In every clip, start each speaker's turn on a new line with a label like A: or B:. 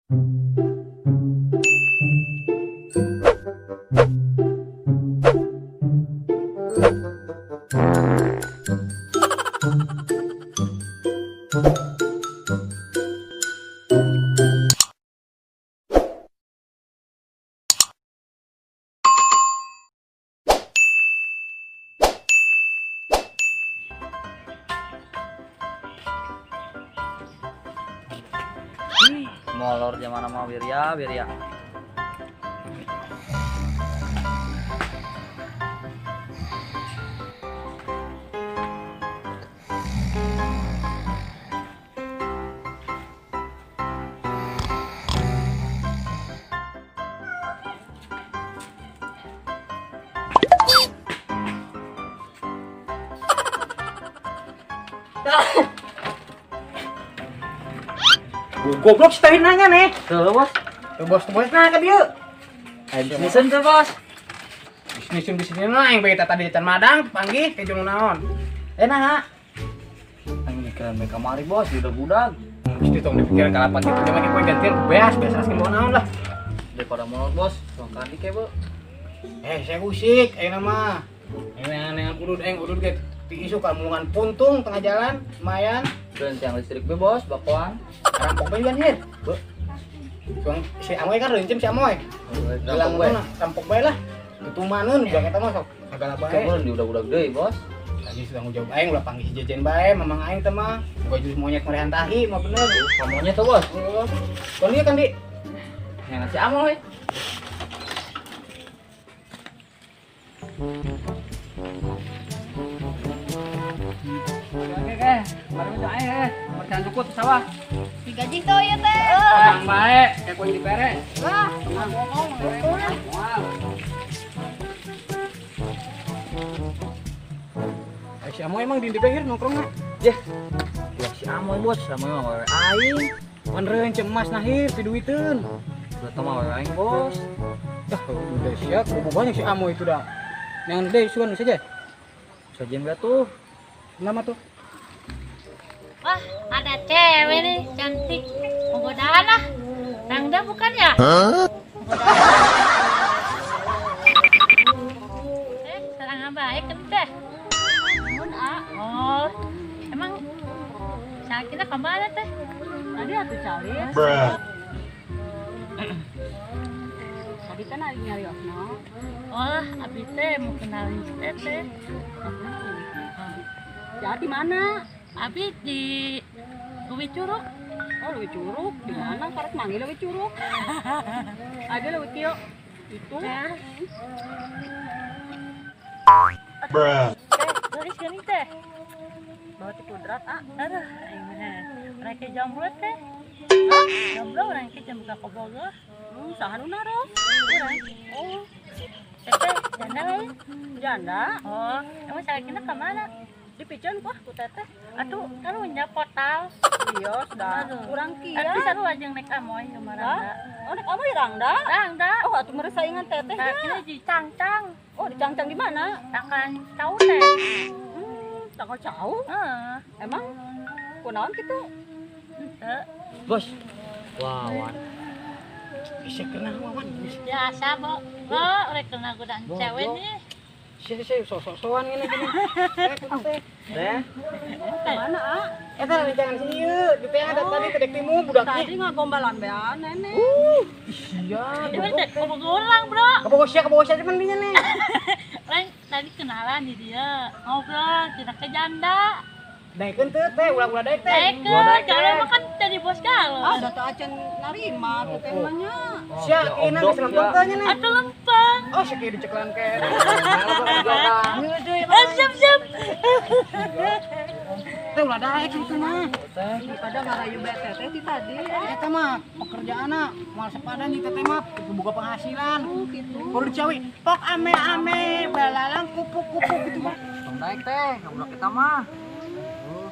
A: Molor zaman nama Wirya, Wirya.
B: Goblok si tadi nanya nih.
A: Tuh, bos.
B: Tuh bos, tuh bos nah ka dieu.
A: Ayo bisnisan tuh, bos.
B: Bisnisan bisnisan lah yang bae tadi can madang panggih ke jeung naon. Nah.
A: Aing mikiran bae kamari, bos, budak-budak.
B: Mesti tong dipikiran kalapan kitu ge mah poe gantian beas beas askeun bawa naon lah.
A: Daripada molor, bos. Tong kandi ke, Bu.
B: Saya usik ayeuna mah. Neangan udud aing udud ge ti isuk ka mulungan puntung tengah jalan, lumayan.
A: Dan tiang listrik be, bos, bakoan.
B: Rampok bae kan hir. Suang si Amoy kan reuncem si Amoy.
A: Rampok bae.
B: Rampok bae lah. Tutumaneun budak eta mah sok sagala bae.
A: Kemudian di udah-udah deui, bos.
B: Tadi sudah tanggung jawab aing ulah panggih si jajan bae, mamang aing teh mah. Boga jus monyet marehan tahi mah bener.
A: Monyet tuh, bos.
B: Kon ieu kan, Di.
A: Yang si Amoy. Oke, baru itu aing, berjalan cukup sawah.
C: Digaji tuh ya teh.
B: Bang bae, kayak koin dipere.
C: Wah,
B: ngomong. Si Amoy emang di dipehir nongkrong nggak?
A: Yeh, ya si Amoy bos, si Amoy mah wewe aing.
B: Pan reuncem emas nahir piduiteun.
A: Udah tau mah wewe aing bos.
B: Dah, udah siap, banyak si Amoy itu dah. Yang deh, suan saja.
A: Sajian gak tuh?
B: Nama tuh?
C: Wah, ada cewek nih, cantik. Mau godaan lah. Rangda bukan ya? Huh? Serangan baik kan teh? Oh, emang kita kemana teh?
D: Tadi atuh cari. Tadi kan lagi nyari Osno.
C: Oh, abi teh mau kenalin si teteh.
D: Jadi mana?
C: Abi di Leuwi Curug.
D: Oh, Leuwi Curug. Di mana? Karek manggil Leuwi Curug. Ada Leuwi Tio. Itu.
C: Bruh. Geus geuning teh.
D: Bawa ti kudrat, ah.
C: Aduh, aing mah. Urang ke jomblo teh. Jomblo urang ke jam buka Bogor.
D: Saha nu naros?
C: Urang.
D: Oh.
C: Teteh janda lain?
D: Janda.
C: Oh, emang salakina ka mana?
D: Dipiceun kuah ku teteh.
C: Atuh, karunya potal.
D: Iya, sudah. Kurang kia.
C: Atuh sarua jeung nek Amoy sama Rangda.
D: Oh, nek Amoy Rangda?
C: Rangda.
D: Oh, atuh mere saingan teteh.
C: Salakina di Cangcang.
D: Oh, di Cangcang di mana?
C: Tangkalan cau teh.
D: Tangkal cau?
C: Heeh.
D: Emang kunaon kitu?
C: Henteu.
A: Bos. Wah, wan.
B: Bisa kena wawan.
C: Biasa, Bo. Bo, rek kena godaan cewek nih.
B: Sia sok-sokan ngene gini.
A: Teh.
D: Mana, ah?
B: Eta jangan sini ieu, di teh ada tadi tedek timu budaknya.
D: Tadi ngagombalan bean nenek.
B: Iya.
C: Ini teh kabogoh bro.
B: Kabogoh sia cuman dinya nih.
C: Lain tadi kenalan di dia, ngobrol, kita ke janda.
B: Daekeun teu teh, ulah-ulah daek teh.
C: Daekeun, kalau mah kan jadi bos galau.
D: Ah, da teu acan narima tuh teh mah nya.
B: Sia, kena geus lempeng teh nya nih.
C: Atuh lempeng.
B: Oh, sia kieu diceklan ke.
C: Siap, siap.
B: Teh ulah daek kitu mah.
D: Daripada ngarayu bae teteh ti tadi.
B: Eta mah pekerjaanna moal sepadan di teteh mah boga penghasilan.
D: Oh, kitu.
B: Kudu dicawi, pok ame-ame balalang kupu-kupu gitu mah.
A: Tong daek teh, budak kita mah.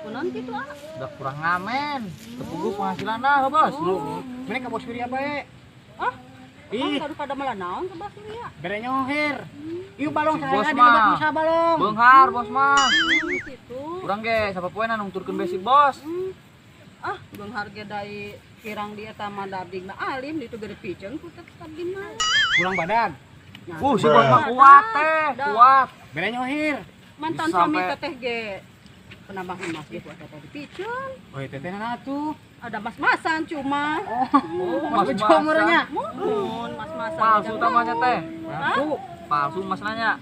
D: Kunaon kitu, ah?
A: Udah kurang ngamen. Tepugu penghasilan lah, bos.
B: Mending ka bos Wirya bae.
D: Ah?
B: Ih,
D: harus pada malah naon ke bos Wirya?
B: Bere nyoher. Ieu balong
A: Si bos
B: saya di
A: mah.
B: lebak usaha balong.
A: Beunghar bos mah.
D: Kitu.
A: Urang ge sapopoena nungturkeun besi bos.
D: Ah, beunghar ge dai Kirang dia tama abdi mah alim ditu gede piceun ku tetep abdi mah.
B: Kurang badan.
A: Si bos mah kuat teh, kuat.
B: Bere nyohir.
D: Mantan suami teteh ge penambahan mas ge kuat teteh dipiceun.
B: Oh, teteh na atuh.
D: Ada mas-masan cuma.
A: Oh,
B: mas-masan.
D: Mun, mas-masan.
A: Palsu tamanya teh. Palsu. Palsu mas nanya.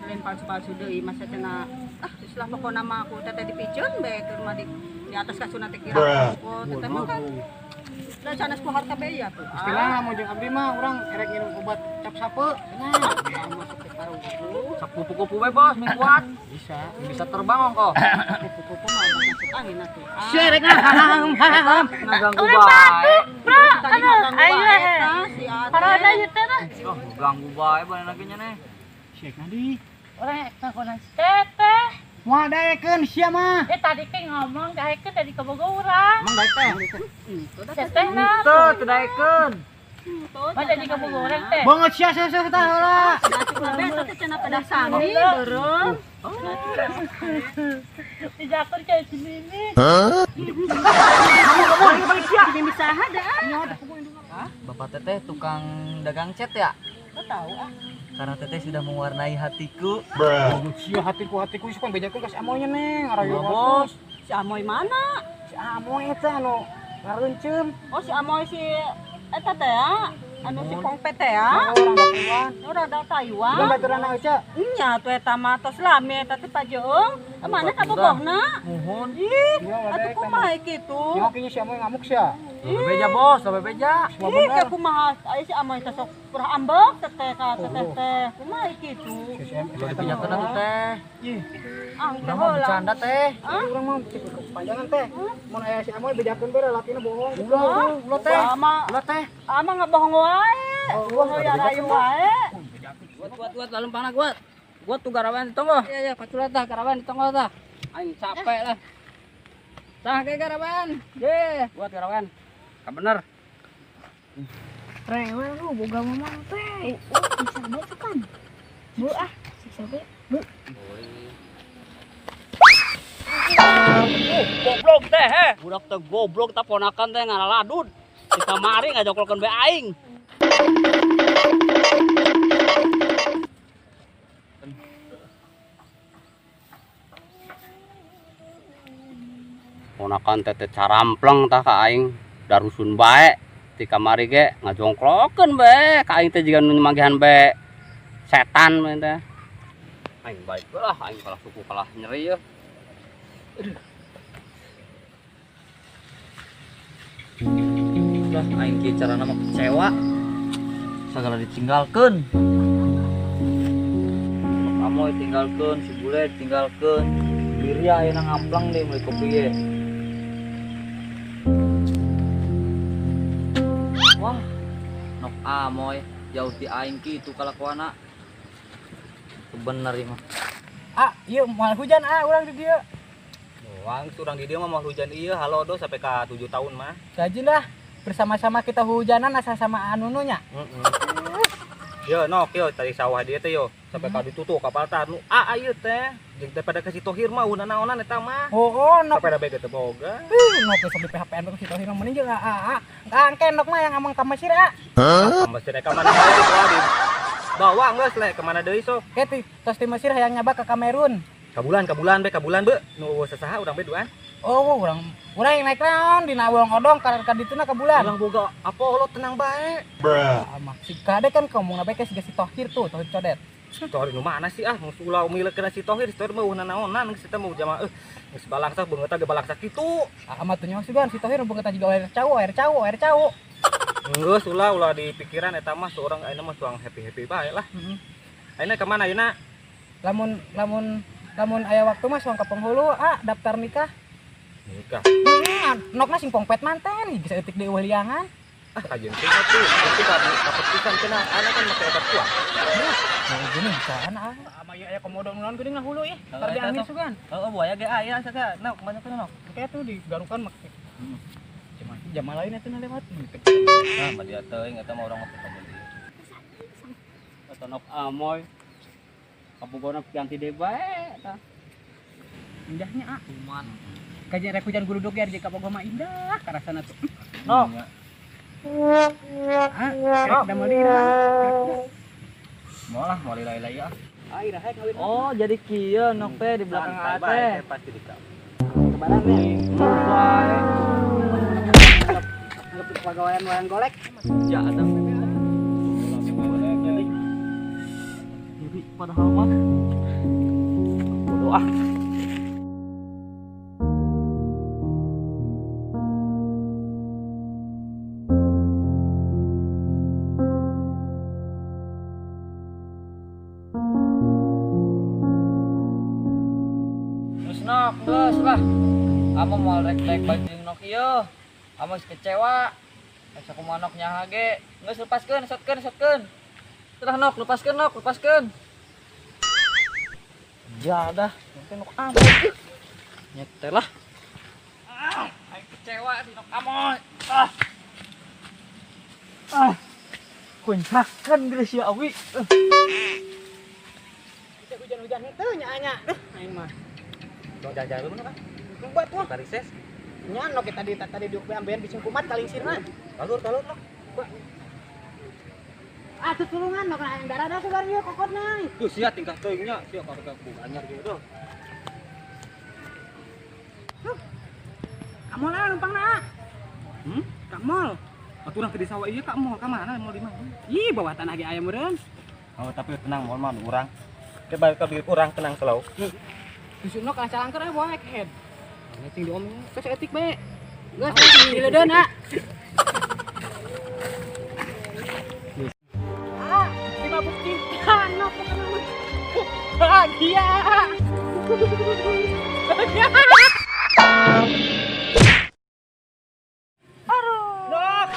D: Lain palsu-palsu deui mas cenah. Ah, istilah pokona mah aku teteh dipiceun bae keur mah di atas kasuna teh kira. Oh, teteh mah kan da sanes ku harta beya tuh.
B: Istilah mun jeung abdi mah urang erek nginum obat cap sape.
D: Nah, masuk ke paru-paru.
A: Sakupu-kupu bae bos, ming kuat.
B: Bisa.
A: Bisa terbang ongkoh.
D: Kupu-kupu mah masuk angin atuh.
B: Syerek ngaham.
A: Ngaganggu bae.
C: Bro, aduh, ayo. Parana ieu teh.
A: Oh, ganggu bae bane lagi nya neh.
B: Syek nadi.
C: Urang eta konan teteh.
B: Moal daekeun sia mah.
C: Tadi teh ngomong daekeun tadi ka boga urang.
B: Emang daek teh?
C: Teteh na.
A: Teu, teu daekeun.
C: Mah jadi ka boga urang teh.
B: Banget sia sia sia tah heula.
D: Teh cenah pedah sami beureum.
C: Dijakon kayak si Mimi.
D: Kamu sia. Mimi saha da?
A: Bapak teteh tukang dagang cat ya?
D: Kau tahu ah.
A: Karena teteh sudah mewarnai hatiku.
B: Sia hatiku isi pan bejakeun ka si Amoynya neng, ngarayu
A: bos.
D: Si Amoy mana?
B: Si Amoy eta anu ngareunceum.
D: Oh, si Amoy si eta teh ya? Anu si Pongpet teh ya?
B: Orang Taiwan.
D: Orang Taiwan.
B: Urang baturana euca.
D: Nya atuh eta mah tos lami eta teh pajeung. Mana kabogohna?
A: Muhun.
D: Ih, atuh kumaha kitu?
B: Nyaho kieu si Amoy ngamuk sia.
A: Bebeja bos, bebeja.
D: Ih, ka kumaha aya si Amoy teh sok purah ambek teteh ka teteh teh. Kumaha kitu?
A: Dibejakeun atuh teh.
B: Ih,
D: angke
A: heula. Bercanda teh.
B: Urang mah kepanjangan teh. Mun aya si Amoy bejakeun bae lalakina bohong. Ulah, ulah teh.
D: Ulah teh. Ama ngabohong wae. Bohong ya rayu wae.
E: Kuat kuat lempana kuat. Kuat tuh garawan ditonggo. Iya iya paculat tah garawan ditonggo tah. Aing capek lah. Tah ke garawan. Ye, kuat garawan. Ka bener.
F: Rewel lu boga mamang teh. Bisa bae tuh kan. Bu ah, siksa bae. Bu.
E: Goblok teh he. Budak teh goblok tah ponakan teh ngalaladud. Di kamari ngajoklokeun bae aing. Ponakan teh teh carampleng tah ka aing darusun bae di kamari ge ngajongklokeun bae ka aing teh jiga nu manggihan bae setan bae teh. Aing baik lah, aing kalah suku kalah nyeri ya. Aduh.
A: Lah aing kieu carana mah kecewa. Sagala ditinggalkeun. Amoy tinggalkeun, si bule tinggalkeun. Diri ayeuna ngamplang deui meuli kopi ye. Wah, nok Amoy jauh ti aing kitu kalakuana. Bener ieu mah.
B: Ah, ieu moal hujan ah urang di dieu.
G: Moal urang di dieu mah moal hujan ieu halodo sampai ka 7 tahun mah.
B: Rajin lah bersama-sama kita hujanan asa sama anununya.
G: Heeh. Yo nok yo tadi sawah dia teh yo sampai ka ditutup kapal tah nu a ieu teh jeung daripada ka si Tohir mah unaonan eta mah.
B: Oh, nok
G: sampai da bae teu boga.
B: Nok geus di PHP-an ku si Tohir mah mending jeung a. Angke nok mah yang amang ka Mesir a.
G: Ka Mesir ka mana deui bawa geus le ka mana deui sok.
B: Ke tos di Mesir hayang nyaba ka Kamerun.
G: Kabulan kabulan be kabulan be nu sasaha urang be duaan.
B: Oh, urang yang naik naon dina uang odong ka dituna ka bulan.
G: Urang boga apa lo tenang bae.
B: Ah, mah si kade kan ngomongna bae ka si Tohir tuh, Tohir codet.
G: Tohir nu mana sih ah, geus ulah milekeun si Tohir, si Tohir mah naonan geus eta mah jamaah geus balangsa beungeutna ge balangsa kitu.
B: Ah, mah teu nyaho sugan si Tohir beungeutna juga air cau, air cau, air cau.
G: Geus ulah ulah di pikiran eta mah seorang ayeuna mah suang happy-happy bae lah.
B: Heeh.
G: Ayeuna ka mana ayeuna?
B: Lamun lamun lamun aya waktu mah suang ka penghulu ah daftar nikah.
G: Nikah.
B: Nokna sing pongpet manten bisa eutik deui liangan.
G: Ah kajeun teh atuh, penting ka dapet pisan cenah, anak kan make obat kuat.
B: Oh, gini bisaan ah. Ama ieu aya komodo nu naon geuning ngahulu ih. Tar diambil sugan.
G: Heeh, buaya ge aya saga. Nah, kumaha teh nok?
B: Kayak tuh digarukan make. Cuman jam lain atuh lewat.
G: Nah, mah dia teuing eta mah urang mah teu meuli.
E: Eta nok Amoy. Kabogona ganti deui bae eta.
B: Indahnya ah.
A: Kuman.
B: Kajian rek hujan guludug ge ka Bogor mah indah karasana tuh. Nok. Ah, rek damel di iraha.
G: Moal lah, moal lila-lila ah.
B: Ah, iraha ngawin.
A: Oh, jadi kieu nok teh di belakang
G: Santai
A: ate.
G: bae pasti dikau.
B: Kebaran ya. Anggap pegawaian wayang golek.
A: Ya, ada. Jadi padahal mah bodoh ah. Terus nok, geus lah. Amo moal rek-rek baju nok ieu. Amo geus kecewa. Asa kumaha nok nyaha ge. Geus lepaskeun, sotkeun, sotkeun. Terah nok, lepaskeun nok, lepaskeun. Ya dah, nanti nok amo. Nyetel lah. Ah, aing kecewa si nok amo. Ah. Ah. Kuncakan geus ya awi.
B: Hujan-hujan henteu nya anya. Duh, aing mah.
G: Tong jalan-jalan dulu kan?
B: Buat tuh.
G: Parises.
B: Nya nok tadi tadi diuk ambean bising kumat kalingsirna.
G: Talur talur nok.
B: Ah, tutulungan nok hayang darah sugar ieu kokotna.
G: Tuh sia tingkah teuing nya, sia karek anyar gitu.
B: Tuh. Ka mall lah numpangna.
G: Hmm?
B: Ka mall.
G: Atuh urang teh di sawah ieu ka mall ka mana mall di mana?
B: Ih, bawah tanah ge aya meureun.
G: Oh, tapi tenang mall mah urang. Ke balik ke balik urang tenang selalu.
B: Tusuk nok calangker bawa head. Cing diom geus etik bae. Geus diledeun ha. Ah, dimabuk cinta nok pokona mah. Bahagia. Bahagia.
D: Aduh.
B: Nok.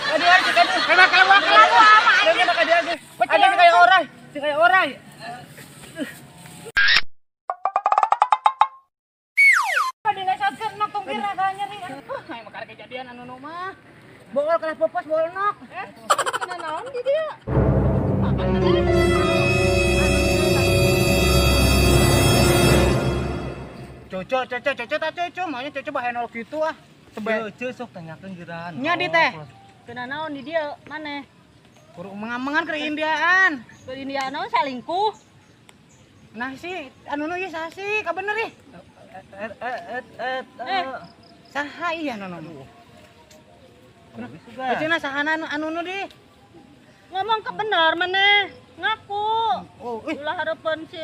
B: Aduh, aduh, aduh. Kena keluar keluar. Ada kayak orai, kayak orai.
D: Dilesotkeun nok tungkir rada nyeri.
B: Aing mah karek kejadian anu nu mah. Bool kelas popos bool nok.
D: Kena naon di dieu?
B: Coco, coco, coco tak coco, maunya coco bahenol gitu ah. Tebe.
G: Coco sok tanyakeun geuraan.
B: Nya di teh.
D: Kena naon di dieu maneh?
B: Kudu mengan-mengan ke Indiaan.
D: Ke Indiaan naon salingkuh?
B: Nah sih, anu nu ieu saha sih? Ka bener ih. Saha ieu anu nu? Cenah sahana anu nu di?
D: Ngomong ke bener maneh, ngaku.
B: Oh, ih.
D: Ulah hareupeun si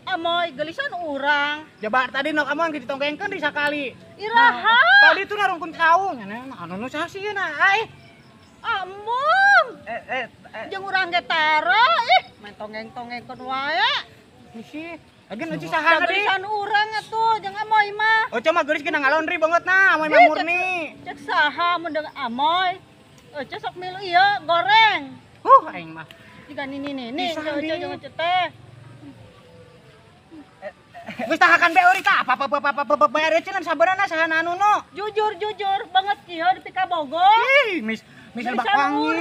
D: Amoy gelisan urang.
B: Jabar tadi nok amoy geus ditonggengkeun di sakali.
D: Iraha.
B: Nah, tadi tuh narungkun saung nya anu nu saha sih ieu nah ai.
D: Amung. Jeung urang ge tara ih, main tonggeng-tonggengkeun wae.
B: Sih. Lagian euy sahana di?
D: Gelisan urang atuh jeung Amoy mah.
B: Oh, cuma geulis kena ngalondri banget nah, Amoy mah murni.
D: Cek saha mun deung Amoy. Euy sok milu ieu goreng.
B: Aing mah.
D: Jiga nini-nini euy jeung euy teh.
B: Geus tahakan bae euy tah apa bayar cenah sabarana sahana anu nu.
D: Jujur jujur banget ieu di Pika Bogor.
B: Ih, mis lebak wangi.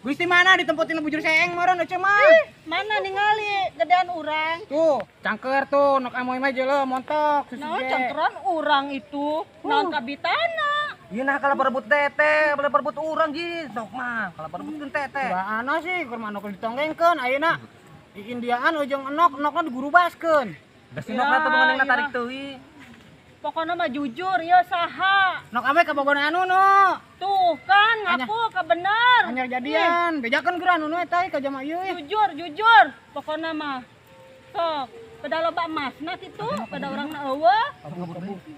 B: Geus di mana ditempotin bujur seeng meureun euy mah.
D: Mana ningali gedean urang.
B: Tuh, cangker tuh nok Amoy mah jeuleuh montok susu
D: Nah, cangkeran urang itu, naon kabitana.
G: Ieu nah kalau berebut teteh, boleh berebut urang ji, sok mah kalau berebutkeun teteh.
B: Baana sih keur mah nok ditonggengkeun ayeuna. Di Indiaan ujung enok, enokna digurubaskeun.
G: Da si nokna teh mengenai tarik teuing.
D: Pokoknya mah jujur ya saha.
B: Nok Amoy kabogohan anu nu.
D: Tuh kan ngaku ka bener.
B: Anyar jadian, bejakeun geura anu nu eta ka jama ieu.
D: Jujur, jujur. Pokoknya mah sok pada loba emasna kitu, pada urangna eueuh.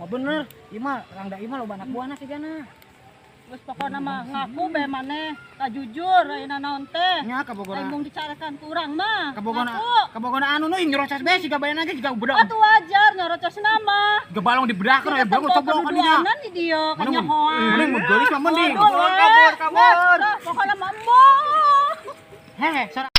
B: Oh bener, ieu mah rangda ieu mah loba anak buahna sigana.
D: Geus pokokna mah ngaku bae maneh ka jujur ayeuna naon teh.
B: Nya kabogohan.
D: Aing mung dicarekan ku urang mah.
B: Kabogohan. Kabogohan anu nu nyerocos bae siga bayana ge jiga bedak.
D: Atuh wajar nyerocosna mah.
B: Jiga balong dibedahkeun aya balong coblok ka dinya.
D: Di dieu kanyahoan.
B: Mending mun geulis mah mending.
D: Kabur kabur. Pokokna mah embung.
B: Hehe, sora.